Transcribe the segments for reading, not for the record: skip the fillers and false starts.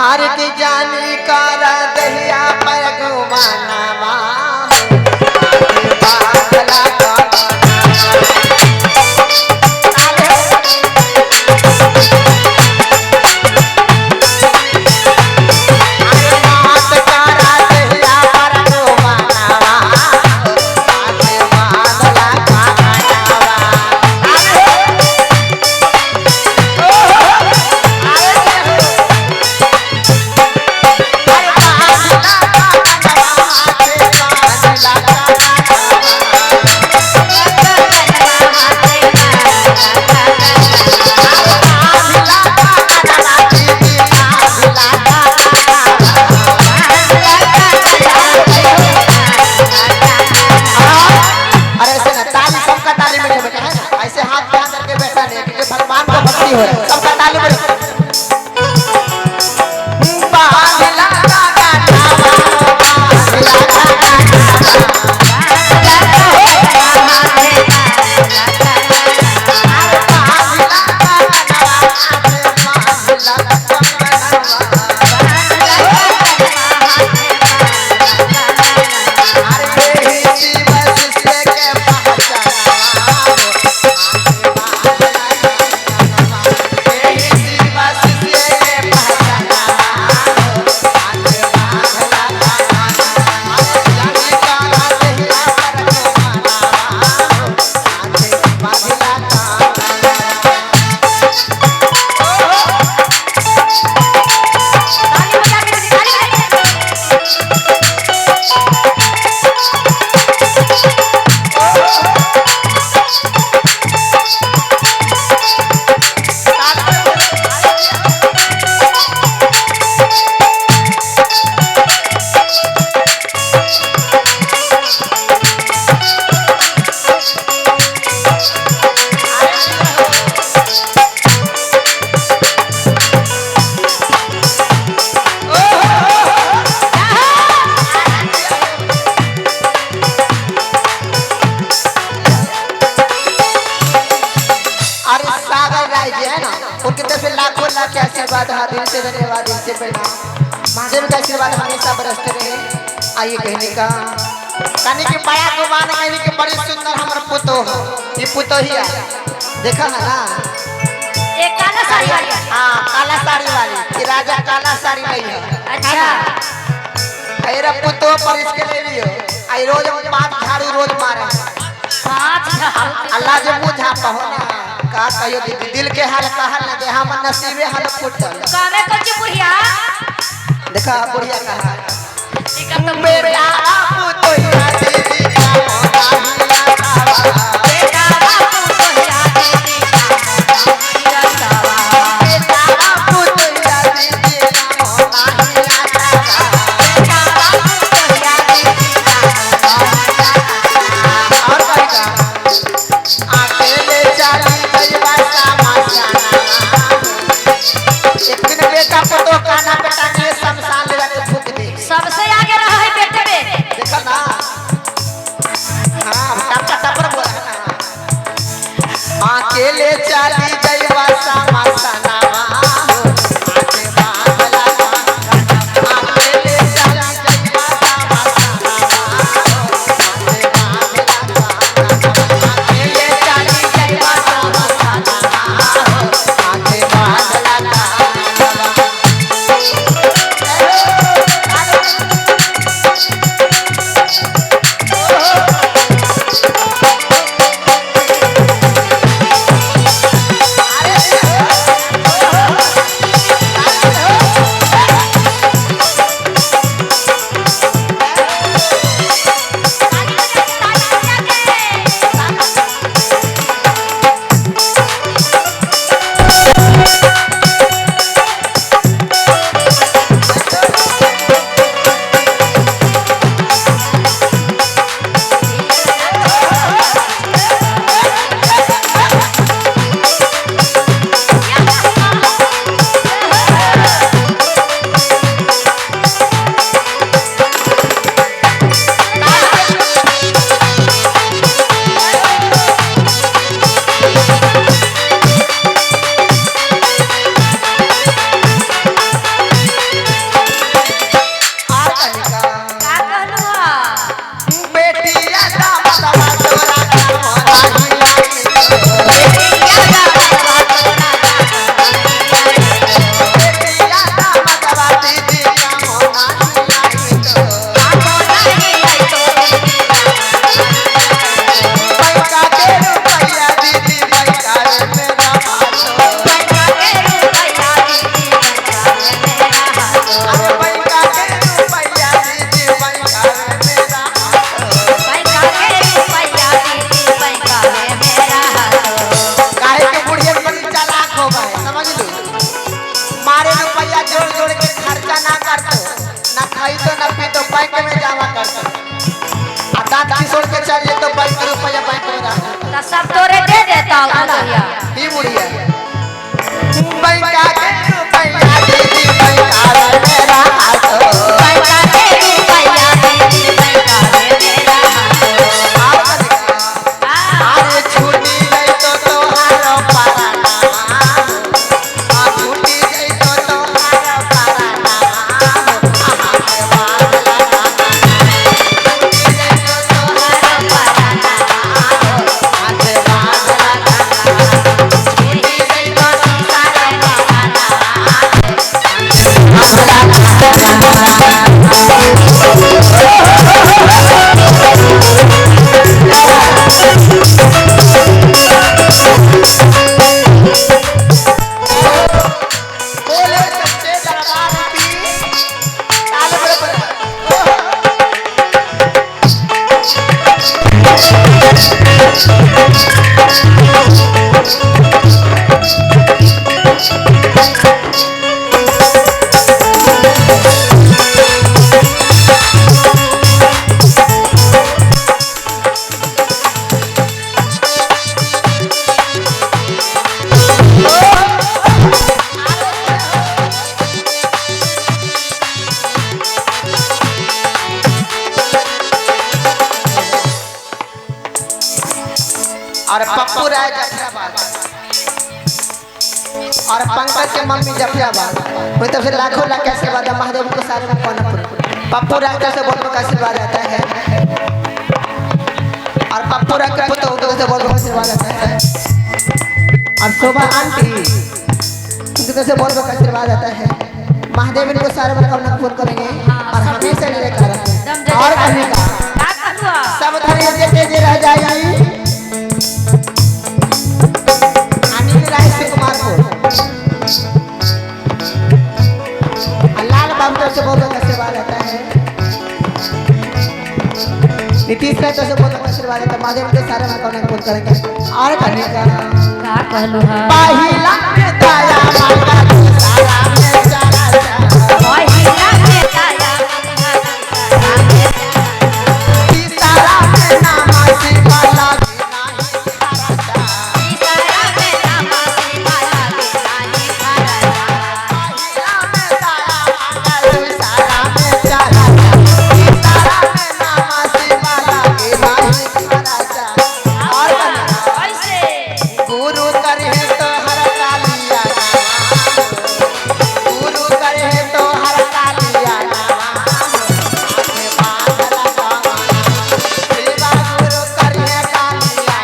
हर की जानी कर दहिया पर गुमाना सबका ताली बजाओ। आशीर्वाद दिल से धन्यवाद, दिल से प्रणाम। महादेव का आशीर्वाद हमेशा बरसते रहे। आइए कहने का कहने की बड़ा गुमान कहने की बड़ी सुंदर हमर पुतो हो, ये पुतो ही है देखा है ना, एक काला साड़ी वाली। हाँ काला साड़ी वाली, ये राजा काला साड़ी नहीं है। अच्छा अरे पुतो पर इसके ले लियो, आई रोज 5 झाड़ू रोज मारे, 5 झाड़ू। अल्लाह जो मुँह झापा हो ना का कहियो दीदी, दिल के हाल कहल न दे, हम नसीबे हाल फुटल। कामे कच्ची बुढ़िया देखा बुढ़िया कहा ठीक है तो बेटा पुतोहिया दीदी का बेटा पुतोहिया दीदी का बेटा पुतोहिया दीदी का बेटा पुतोहिया दीदी का। और भाई का अकेले चली गई बसा मसाना, एक दिन बेटा पुतो काना पे टांगे शमशान ले जाके फूक दे। सबसे आगे रहा है बेटे बे। और पप्पू राय जफराबाद और पंकज के मम्मी जफराबाद उन तरफ से लाखों लाख का आशीर्वाद है महादेव को सारे में कौन पप्पू राय तरफ से बहुत बहुत आशीर्वाद आता है। और पप्पू राय के पुत्र उनकी तरफ से बहुत बहुत आशीर्वाद आता है। और शोभा आंटी उनकी तरफ से बहुत बहुत आशीर्वाद आता है। महादेव इनको सारे मनोकामना पूर्ण करेंगे और हमेशा लेकर और कहने का सब धन जे रह जाएगी। अनिल राय से कुमार को लाल बाबू तरफ से बहुत बहुत आशीर्वाद आता है। नीतीश राय तरफ से बहुत बहुत आशीर्वाद आता है। महादेव के सारे मनोकामना पूर्ण करेंगे। और कहने का पहिला में दया मांगा सारा में सारा पहिला में दया मांगा तीसरा में नाम शिवाला तीसरा में नाम शिवाला नाही पहिला में दया मांगा सारा में सारा तीसरा में नाम शिवाला नाही और ऐसे गुरु करे तो हर कालिया गुरु करे तो हर कालिया गुरु करे कालिया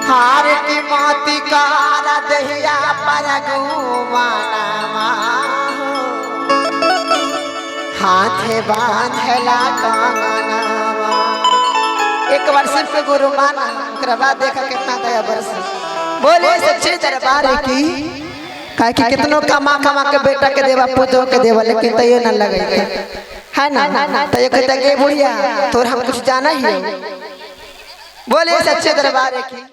हार की मोती कारा दहिया पर गुमाना हाथे बांधला कांगनावा। एक बार सिर्फ गुरु माना ओकरा बाद देखा कितना दया बरस। बोले सच्चे दरबार की काहे कि कितनो कमा कमा के बेटा के देवा पुतो के देवा लेकिन तैयो न लगे है ना। तैयो कहता गे बुढ़िया तोर हम कुछ जाना ही है। बोले सच्चे दरबार की।